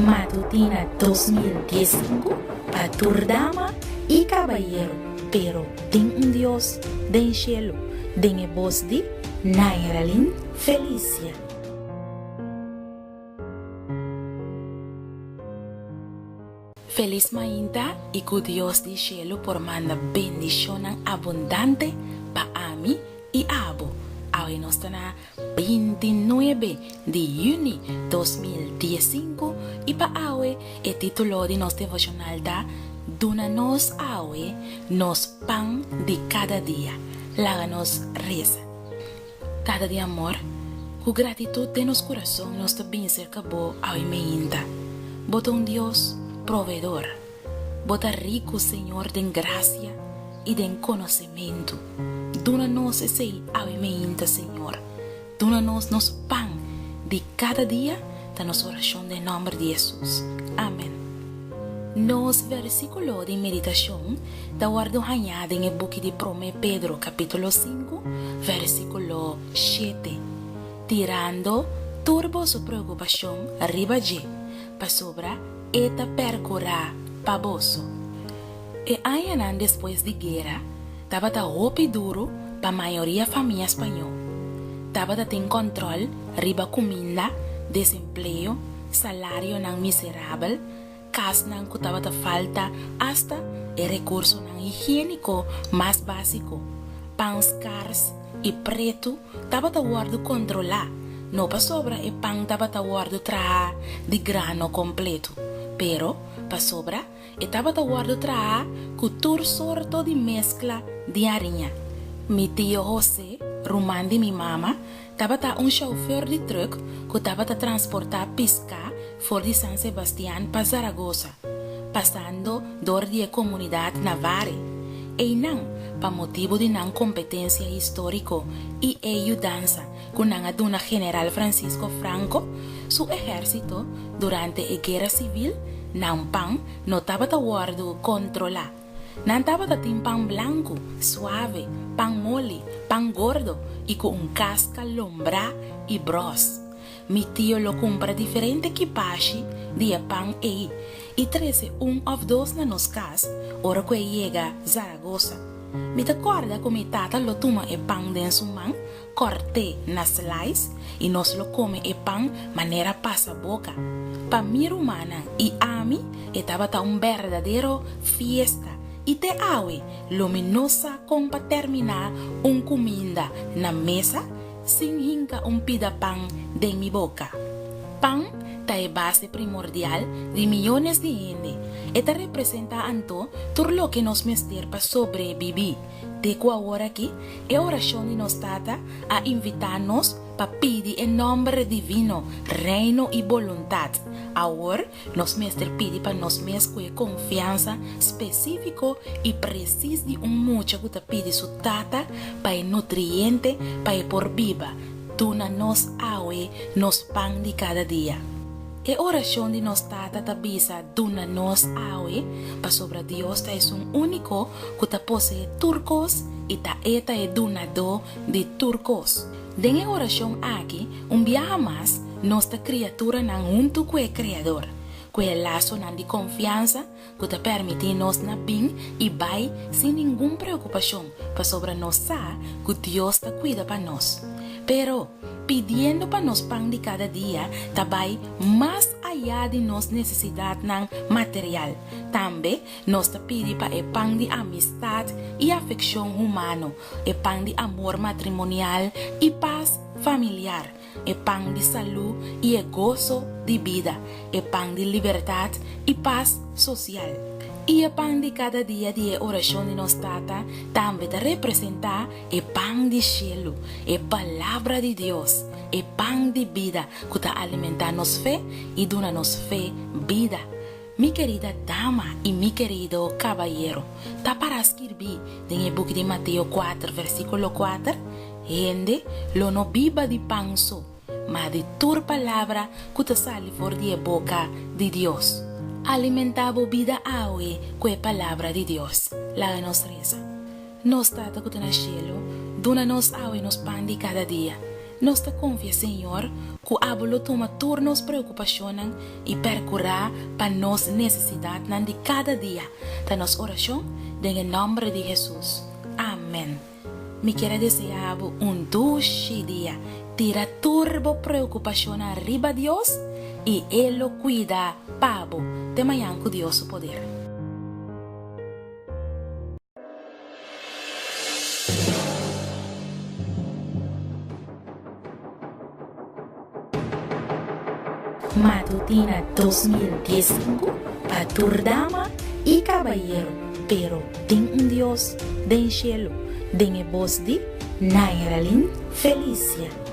Matutina 2015 pa tur dama i kabayero, pero tin un Dios den shelu, den e bos di Nairalyn Felicia. Felis mainta i ku Dios di shelu por manda bendishonnan abundante pa ami i abo. Awe nos ta na 29 di yüni 2015 i pa awe e título di nos devoshonal ta Duna nos awe nos pan di kada dia. Laga nos resa. Tata di amor, ku gratitut den nos kurason nos ta bin serka Bo awe meinta. Bo ta un Dios proveedor. Bo ta riku, Señor, den grasia i den konosementu. Duna nos esei awe meinta, Señor. Duna nos nos pan di kada dia ta nos orashon den nòmber di Hesus. Amen. Nos versíkulo di meditashon ta wòrdu hañá den e buki di Promé Pedro kapítulo sinku, versíkulo shete, Tirando tur boso preokupashon riba dje, pasobra e ta pèrkurá pa boso. E añanan despues di guera tabata hopi duru pa mayoria famia spañó. Tabata tin kòntròl riba kuminda, desempleo, salarionan miserabel, kasnan ku tabata falta asta e rekursonan higiéniko mas básiko, pan skars i pretu tabata wòrdu kontrolá, no pasobra e pan tabata wòrdu trahá di grano kompletu, pero pasobra E tabata wòrdu trahá ku tur sorto di meskla di hariña. Mi tio José, ruman di mi mama, tabata un shoufer di trùk ku tabata transportá piská for di San Sebastián pa Zaragoza, pasando dor di e komunidat Navarre. Einan, pa motibu di nan kompetensia históriko i e yudansa ku nan a duna General Francisco Franco su ehérsito durante e Guera Sivil, nan pan no tabata wòrdu kontrolá. Nan tabata tin pan blanku, suave, pan moli, pan gordo i ku un kaska lombrá i bròs. Mi tio lo kumpra diferente kipashi di e pan ei i trese un òf dos na nos kas ora ku e yega Zaragoza. Mi ta kòrda ku mi tata lo tuma e pan den su man Kòrt'é na slice i nos lo kome e pan manera pasa boka. Pa mi rumannan i ami e tabata un berdadero fiesta i te awe lo mi no sa kon pa terminá un kuminda na mesa sin hinka un pida pan den mi boka. Pan ta e base primordial di miyones di hende. E ta representá anto tur loke nos mester pa sobrebibí. Te ku awor aki, e orashon di nos Tata a invitá nos pa pidi e nòmber divino, Reino i boluntat. Awor, nos mester pidi pa nos mes ku e konfiansa spesífiko i presis di un mucha ku ta pidi su tata pa e nutriente pa e por biba, Duna nos awe nos pan di kada dia. E orashon di nos Tata ta bisa duna nos awe pasobra Dios ta esun úniko ku ta poseé tur kos i ta E ta e dunadó di tur kos. Den e orashon aki, un biaha mas, nos ta kriaturanan huntu ku e Kreador, ku e lasonan di konfiansa ku ta permití nos na bin i bai sin ningun preokupashon pasobra nos sa ku Dios ta kuida pa nos. Pero, pidiendo pa nos pan di kada dia ta bai mas ayá di nos nesesidatnan material. Tambe nos ta pidi pa e pan di amistat i afekshon humano, e pan di amor matrimonial i pas familiar, e pan di salú i e goso di bida, e pan di libertat i pas sosial. I e pan di kada dia di e orashon di nos Tata tambe ta representá e pan di shelu, e Palabra di Dios, e pan di bida ku ta alimentá nos fe i duna nos fe bida. Mi kerida dama i mi kerido kabayero, ta pará skirbí den e buki di Mateo kuater versíkulo kuater, Hende lo no biba di pan so, ma di tur palabra ku ta sali for di e boka di Dios. Alimentá bo bida awe ku e Palabra di Dios. Laga nos resa. Nos Tata ku ta na shelu, duna nos awe nos pan di kada dia. Nos ta konfia Señor ku abo lo tuma tur nos preokupashonnan i perkurá pa nos nesesidatnan di kada dia. Ta nos orashon den e nòmber di Hesus. Amèn. Mi kier a deseá bo un dushi dia. Tira tur bo preokupashonnan riba Dios i E lo kuida pa bo. Te mañan ku Dios su poder. Matutina 2015 pa tur dama y cabayero, pero tin un Dios den cielo, den e bos di Nairalyn Felicia.